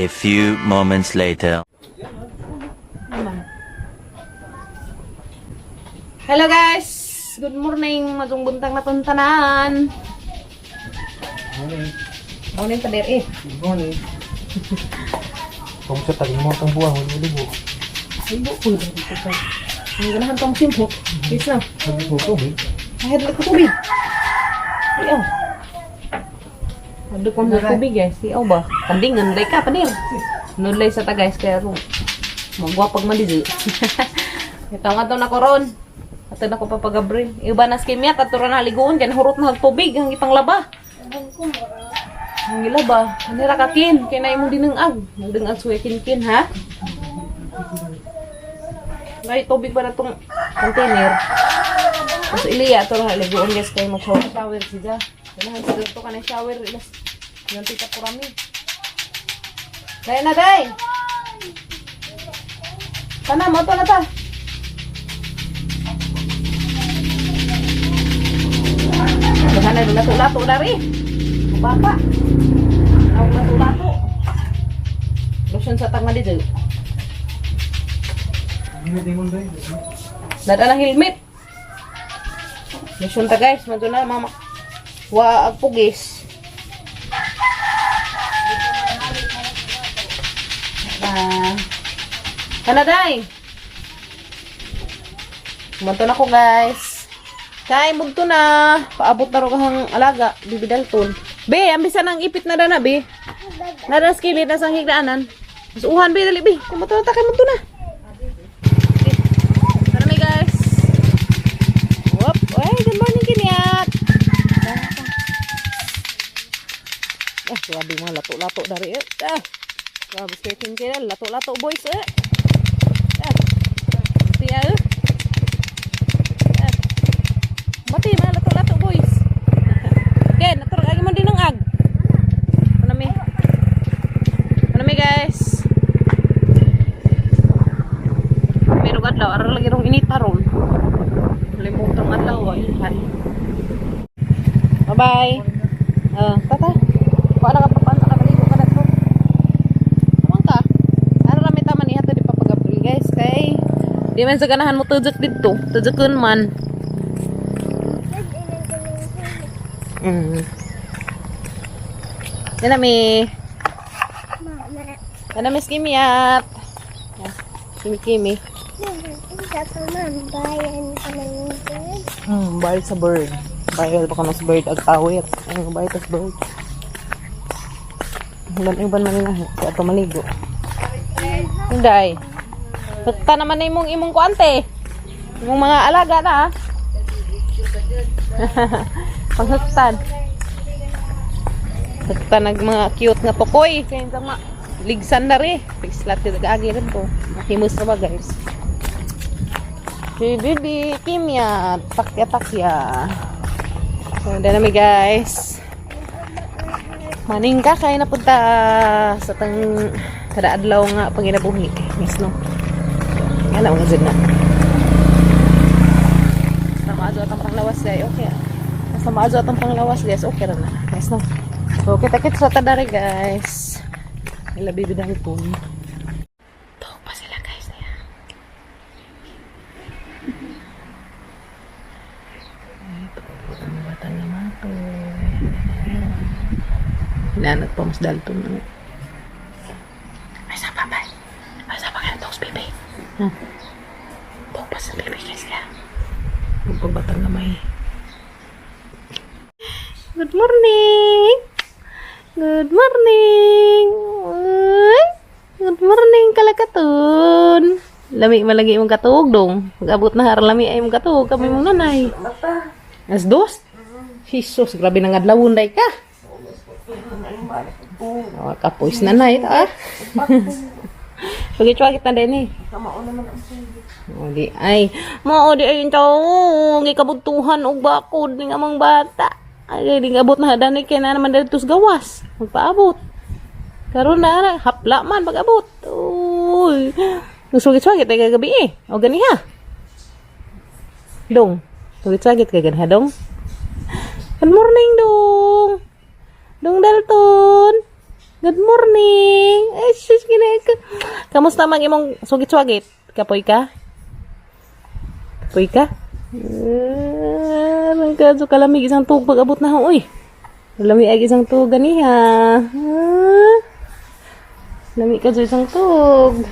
A few moments later. Hello guys! Good morning! Matong buntag na tanan. Morning. Morning pa eh. Good morning. Kung sa taging mo itong buwan, wala libo. Ay, ko dito pa. Ang ganahan tong simpo. Yes na. Sabi ko, tubig. Ay, hadlok ko tubig. Ay, oh. Hadlok ko ng tubig guys. Ay, oh ba? Kanding, nanlay ka, padir. Nunlay sa ta guys, kaya ro. Magwapag man dito. Ito nga to na koron. Ato na ko papagabril. Iba na skimya, ato na haliguon. Kaya nahurot na tubig, ang ipanglaba. Ang gilaba. Anira ka kin. Kaya na imong dinengag. Nagdengag suya kin-kin, ha? May tubig ba na tong container? Tapos iliya, ito lang haliguon guys. Kaya mag-shower shower siya. Kailangan sa dito ka na shower. Ilas. Yung tita kurami. Dahil na, day! Kana, mo na ta. Bahan na lato-lato na rin. Baba. Ang lato-lato. Lotion sa tangma dito. Dada na helmet. Lotion ta guys, madto na mama. Wa ag pugis. Ah. Kana day. Kumanto na ko guys. Kay mugto na. Paabot na ro kahang alaga, Bibi Dalton. Be, ambisa nang ipit na dana, be. Nada skilid na sang higdaanan. Mas uhan be dali be. Kumanto na ta kay mugto na. Tara mi guys. Whoop. Ay, good morning Kiniat. Ah, grabe mga lato-lato dari eh. Ah. Grabe sa kin kaya lato-lato boys eh. Ah. Siya eh. Ah. Mati mga lato-lato boys. Okay, naturang agi man din ang ag. Ano mi? Ano mi guys? Pero adlaw ara lagi rong init ron. Limong tong adlaw ay han. Bye bye. Ah, tata. Kuha na ka pa ka maligo ka na to. Tamang ka. Ara rami taman iha to di pa pag-April guys kay di man sa ganahan mo tudjok didto. Tudjokon man. Yan na mi. Yan na mi skimiat. Kimi kimi. Bayad sa bird. Bayad pa ka mas bird ag awit. Ano bayad sa bird? Uban uban man na kaya pa maligo. Hinday. Basta naman na imong imong kuante. Imong mga alaga na. Ah. Panghuktan. Huktan nag mga cute nga tukoy. Kaya yung ma ligsan na rin. Pislat yung nag-agi rin to. Nakimus na ba guys? Si Bibi, Kimya, takya takya. So, na mi guys. Maning ka kay napunta sa tang kada adlaw nga panginabuhi. Miss no. Nga na mga na. Basta maazo atang panglawas guys, okay. Ah. Basta maazo atang panglawas guys, okay ra na. Guys no. So kita kita sa tadari guys. Ila Bibi Dalton. Tuog pa sila guys. Ayan. Ay, tuog ang bata naman to. Hinanap pa mas Dalton na. Ay, sa pa ba? Ay, sa pa ka na tuog baby. Ha? Tuog pa sa baby guys ka. Huwag pagbatang gamay. Good morning! Good morning! Uy! Good morning, kalakaton! Lami malagi imong katuog dong. Mag-abot na har lami ay imong katuog kami mong nanay. As dos? Jesus, grabe na ngadlawon day ka. Oh, kapois nanay ta. Pagitwa kita din eh. O di ay, mao di ay tawo, gikabugtuhan og bakod ning among bata. Ay, di abot na dani kay na naman dito sa gawas. Magpaabot. Karon na na, hapla man pag-abot. Uy. Nusugit-sugit ay kagabi eh. O ganiha. Dong. Sugit-sugit kay ganiha dong. Good morning dong. Dong Dalton. Good morning. Ay, sus, ka. Kamusta man imong sugit-swagit? Kapoy ka? Kapoy ka? Ah, so kalamig isang tuog pag abot na ho, uy. Lami ay isang tuog ganiha. Ah. Lami ka sa isang tuog.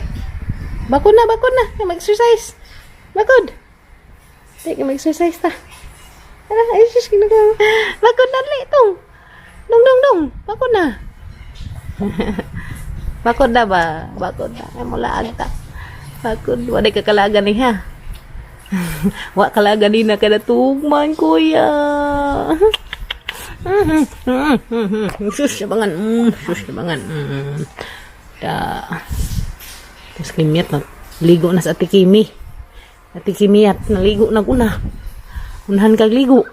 Bakod na, bakod na. Mag-exercise. Bakod. Take, mag-exercise ta. Ala, ay, sus, ginagawa. Bakod na, dali, itong. Dong, dong, dong. Bakod na. Bakod na ba? Bakod na. Ay, mula ta. Bakod. Wala ka kalagan ni ha. Wa kalagan ni na kada tugman, kuya. Sus, sabangan. Sus, sabangan. Da. Tapos kimiyat na. Ligo na sa Ate Kimi. Ate Kimiyat, naligo na una. Unahan kag ligo.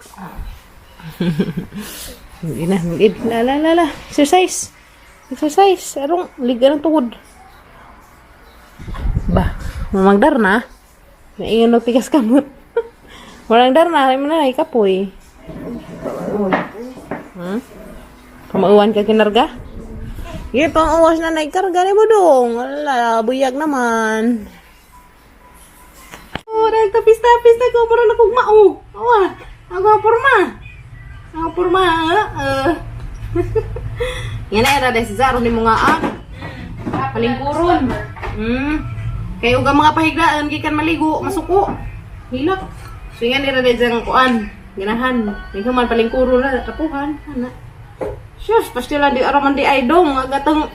Hindi na, hindi. La, la, la, la. Exercise. Exercise. Arong, liga ng tuhod. Ba, mamagdar na. Naingon og tigas kamot. Walang dar na, mo na, ikapoy. Pamauwan ka kinarga? Ye, pang uwas na naikarga ni Budong. Wala, buyag naman. Oh, dahil tapis-tapis na ko, para nakugma, oh. Awa, ako ang porma. Ako porma, ah. Yan na, era, dahil si Zaro ni mga ah. Palingkuron. Kay ug ang mga pahiglaan gikan maligo, masuko. Hilak. So yan era dahil ang kuan, ganahan. Ikaw man palingkuron na tapuhan, ana. Sus, pastila di araman di ay dong, agatang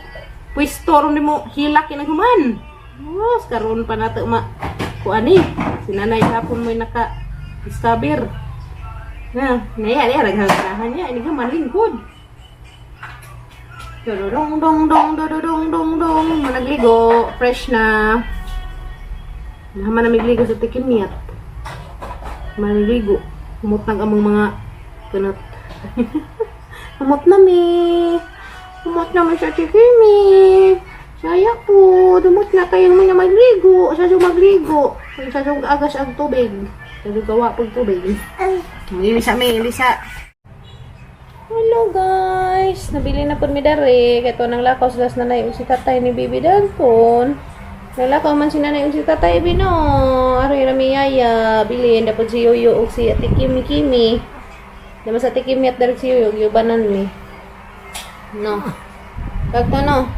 pwesto ron di mo hilak kinaghuman. Oh, karon pa nato ma kuan ni. Si nanay hapon mo'y naka discover. Na, naya niya naghanggahan niya, ini man lingkod. Dong dong dong dong dong dong dong, managligo, fresh na. Naman namigligo sa tikimiyat. Manaligo. Humot nag among mga kunot. Humot na mi. Humot na mi sa tikimi. Saya po, dumot na kayong mga magligo. Sa magligo. Sa agas ang tubig. Sa gawa pag tubig. Lisa mi, lisa. Hello guys! Nabili na po mi dari. Kato nang lakaw sila sa nanay ug si tatay ni Bibi Dalton. Nalakaw man si nanay ug si tatay Bino. Aroy ra mi yaya. Bilin dapat si Yoyo ug si Ate Kimi Kimi. Dama sa Ate Kimi at dari si Yoyo gyubanan mi. No. Kagto no.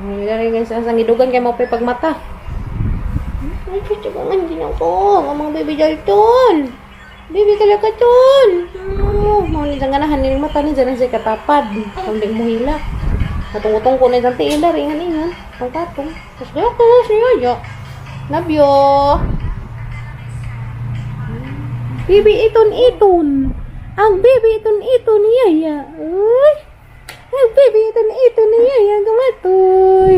Ay, dari guys, ang sangidugan kay mo pa'y pagmata. Ay, chichibangan din ako. Ang mga Baby Dalton. Baby kalakaton. Oh, mau ni jangan ganahan ni mata ni jangan siya katapad. Kung di mo hila. Katungutong ko na isang tiil dari ingan ingan. Tong katong. Tapos kaya ko siya yo. Love you. Baby iton iton. Ang baby iton iton ni Yaya. Uy. Ang baby iton iton ni Yaya gamatoy.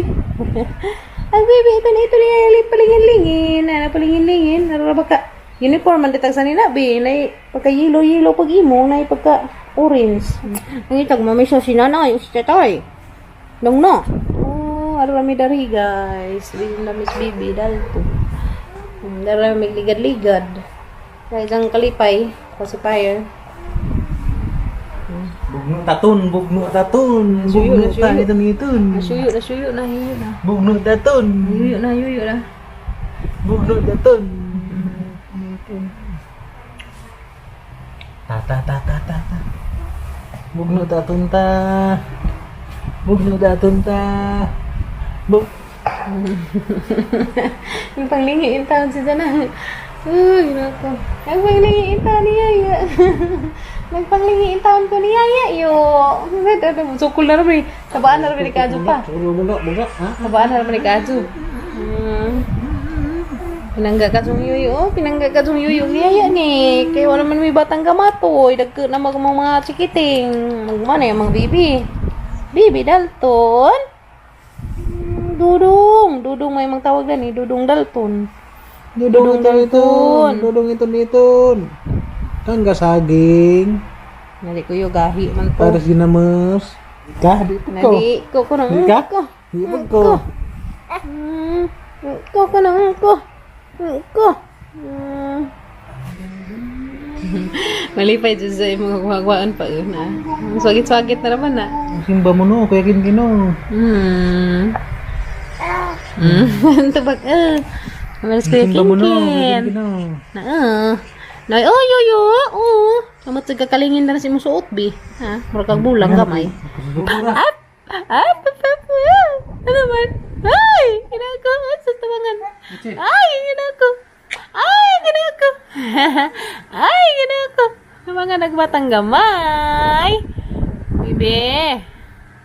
Ang baby iton iton ni Yaya palingin-lingin. Ana palingin-lingin. Narara ka uniform man ditag sa nila bi nay pagka yellow yellow pag imo nay pagka orange. Ang itag mami siya si nanay si tatay. Dong no. Oh, ara mi dari guys. Bilin na Miss Bibi dalto. Dara mi ligad-ligad. Guys, ang kalipay, pacifier. Bugno tatun, bugno tatun, Nasuyo, bugno nasuyo. ta itong itun. Nasuyo, nasuyo na, hiyo na. Bugno tatun, Yuyo na, yuyo na. bugno tatun. Ta ta ta ta ta ta. Bugno tatun ta. Bugno tatun ta. Bug Ang panglingi in taon si Jana. Uy, nako. Ang panglingi in taon ni Yaya. Nagpanglingi in taon ko ni Yaya, yo. Sukol na rin. Tabaan na rin ni Kajo pa. Bugno, bugno, ha? Tabaan na rin ni Kajo. Pinangga ka sung yuyo. Oh, pinangga ka sung yuyo ni Yaya ni. Kaya wala man may batang gamatoy. Dagko na mag mga chikiting. Magmana yung mga bibi. Bibi Dalton. Dudong. Dudong may mga tawag na ni. Dudong Dalton. Dudong itun itun. Dudong itun itun. Kan saging. Nali ko yung gahi man to. Pares ginamas. Ka, di po ko. Nali ko ko nang Di ka? ko. Di po ko. Ko ko nang ko. Ko. Malipay dyan sa imong kagwaan pa na. Swagit-swagit na naman na. Ang simba mo no, kuya Kin Kino. Tubag eh. Malas Kuya Ang simba mo no, kuya Kinkin. Kin Kino. Na eh. Na oh yo yo oh. Kamot sa kakalingin na si imong suot bi. Ha? Murag kag bulang gamay. Up! Up! Up! Up! Ah! Ano man? Ay! Ginako! Sa tawangan! Ay! Ginako! Ay! Ginako! Ay! Ginako! Ang mga nagbatang gamay! Bibi!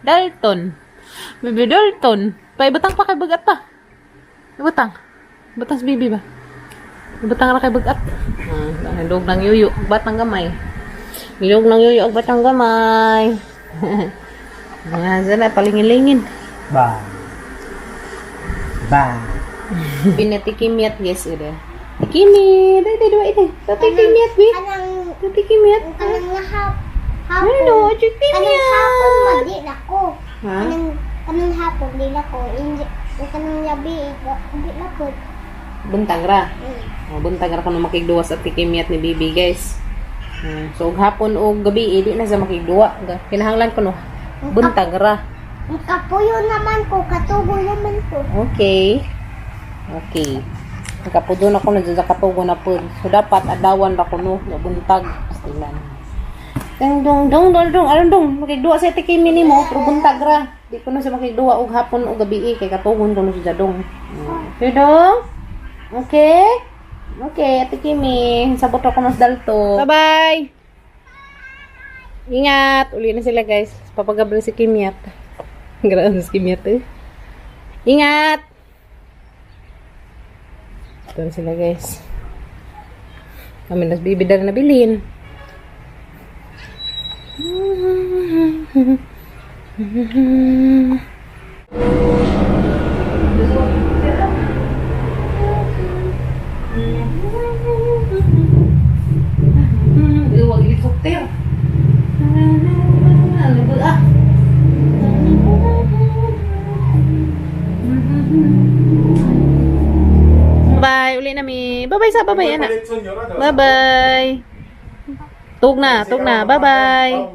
Dalton! Bibi Dalton! Paibutang pa kay bagat pa! Ibutang! Ibutang sa bibi ba? Ibutang ra kay bagat. Ah, ang ng yuyo. Batang gamay. Ilog ng yuyo ang batang gamay. Mga sala, palingin-lingin. Ba. Ba. Pinatikimiyat guys, ida. Tikimi, dai dai dua ide. Tatikimiyat bi. Kanang Tatikimiyat. kanang hapon. Ano, Kanang hapon tikimiyat. madi na ko. Ha? Kanang kanang hapon di na ko. Inji kanang gabi di na ko. Buntag ra. Oh, buntag ra kuno makigduwa sa tikimiyat ni Bibi guys. So og hapon og gabi di na sa makigduwa. Kinahanglan kuno buntag ra. Ang kapuyo naman ko, katugo naman ko. Okay. Okay. Nagkapudo na ko na dyan sa katugo na po. So, dapat adawan ra ko no. Nabuntag. Pastilan. Dong, dong, dong, dong, dong. Aron dong. Makigduwa sa tikimi ni mo. Pero buntag ra. Di ko na siya makigduwa og hapon og gabi eh. Kay katugon ko na siya dong. Okay, dong? Okay? Okay, Ate Kimi. Sabot ako mas dalto. Bye-bye! Ingat! Uli na sila, guys. Papagabla si Kimiyat. Grabe si Kimiyat eh. Ingat! Ito na sila guys. Kami nas bibidar na bilin. Iwag helicopter. Ano ba? Ah. Bye, uli nami. Bye-bye sa bye-bye anak. Bye-bye. Tug na, tug na. Bye-bye.